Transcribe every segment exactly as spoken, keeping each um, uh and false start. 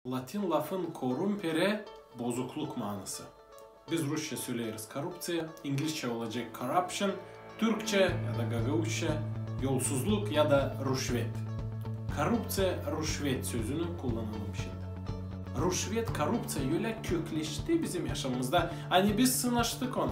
Latin lafın korrumpere bozukluk maanası. Biz rusça söleeriz korrupţiya, ingilizçä olacek corruption, türkçä ya da gagauzça yolsuzluk ya da ruşvet. Korrupţiya, ruşvet sözünü kullanalım şindi. Ruşvet, korrupţiya ölä kökleşti bizim yaşamamızda, ani biz sınaştık ona.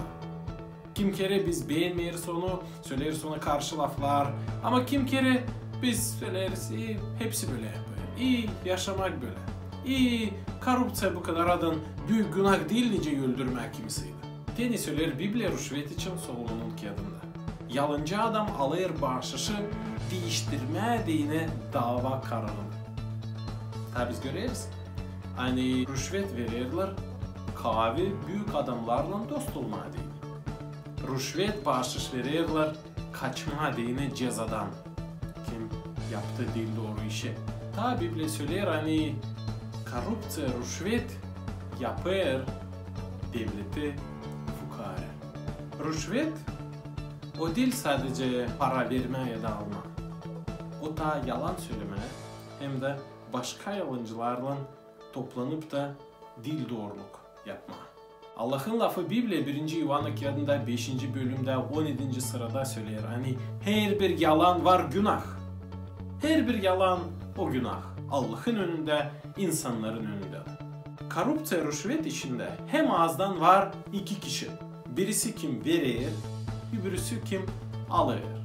Kim kerä biz beenmeeriz onu, söleeriz ona karşı laflar. Ama kim kerä biz söleeriz, i hepsi bölä yapêr. İi yaşamak bölä. İi korrupţiya bu kadar adın büük günah diil, nicä öldürmää kimseyi dä. Te ne söleer Bibliya ruşvet için Solomonun kiyadında: Yalancı adam alêr baaşışı diiştirmää deyni dava kararını. Taa biz göreriz, ani ruşvet vererlär kaavi büük adamnarlan dost olmaa deyni. Ruşvet, baaşış vererlär kaçmaa deyni cezadan, kim yaptı diil dooru işi. Taa Bibliya söleer, ani korrupţiya, ruşvet yapêr devleti fukaarä. Ruşvet o diil sadecä para vermää ya da almaa. O taa yalan sölemää hem dä başka yalancılarlan toplanıp ta diil dooruluk yapmaa. Allahın lafı Bibliya birinci İoanın kiyadında beşinci bölümdä on edinci sırada söleer, ani herbir yalan var günah. Herbir yalan o günah Allahın önündä, insannarın önündä. Korrupţiya, ruşvet işindä hem azdan var iki kişi. Birisi kim verer, öbürüsü kim alêr.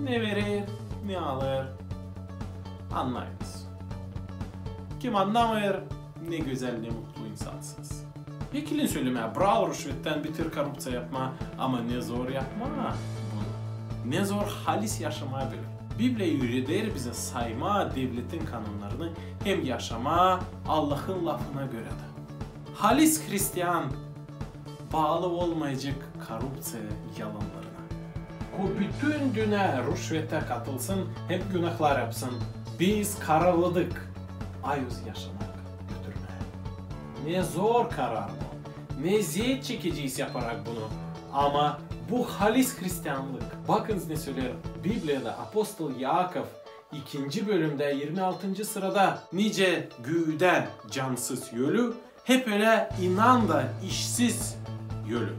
Ne verer, ne alêr. Annayınız. Kim annamêêr, ne gözäl, ne mutlu insansınız. Ekilin sölemää, bravo, ruşvettän bitir korrupţiya yapmaa, ama ne zor yapmaa bunu. Ne zor halis yaşamaa bölä. Bibliya üüreder bizä saymaa devletin kanonnarını hem yaşamaa Allahın lafına görä dä. Halis hristian baalı olmayacek korrupţiya yalanlarına. Ko bütün dünnä ruşvetä katılsın hem günahlar yapsın, biz kararladık ayoz yaşamak götürmää. Ne zor karar bu. Ne zeet çekecez yaparak bunu. Ama bu halis hristianlık. Bakınız, ne söleer Bibliyada apostol İakov ikinci bölümdä irmi altıncı sırada: Nicä güüdä cansız ölü, hep ölä inan da işsiz ölü.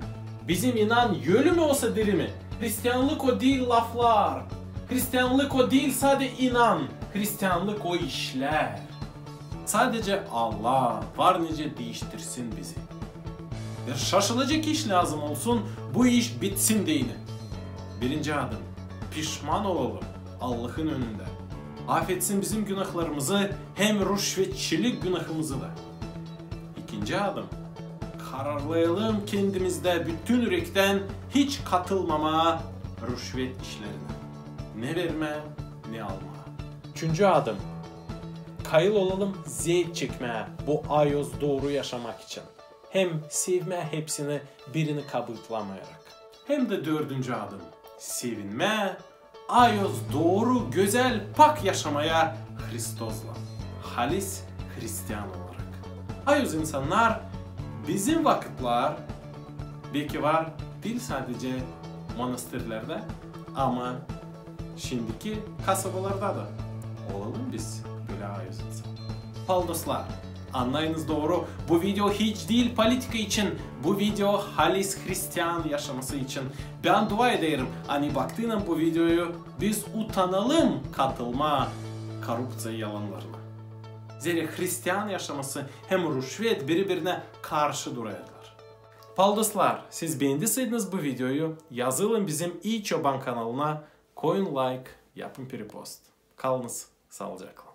Bizim inan ölü mü osa diri mi? Hristianlık o diil laflar. Hristianlık o diil sade inan. Hristianlık o işlär. Sadecä Allah var nicä diiştirsin bizi. Bir şaşılacek iş lääzım olsun, bu iş bitsin deyni. Birinci adım: pişman olalım Allahın önündä. Afetsin bizim günahlarımızı hem ruşvetçilik günahımızı da. İkinci adım: kararlayalım kendimizdä bütün ürektän hiç katılmamaa ruşvet işlerinä. Ne vermää, ne almaa. Üçüncü adım: kayıl olalım zeet çekmää bu ayoz dooru yaşamak için hem sevmää hepsini, birini kabııtlamayarak. Hem dä dördüncü adım: sevinmää ayoz dooru, gözäl, pak yaşamaya Hristoslan, halis hristian olarak. Ayoz insannar bizim vakıtlar beki var diil sadecä monastırlarda, ama şindiki kasabalarda da. Olalım biz bölä ayoz insan. Pal dostlar, annayınız dooru, bu video hiç diil politika için, bu video halis hristian yaşaması için. Bän dua ederim, ani baktıynan bu videoyu, biz utanalım katılmaa korrupţiya yalanlarına. Zerä hristian yaşaması hem ruşvet biri-birinä karşı durêrlar. Pal dostlar, siz beendiseydiniz bu videoyu, yazılın bizim İi Çoban kanalına, koyun like, yapın perepost. Kalınız saalıcaklan.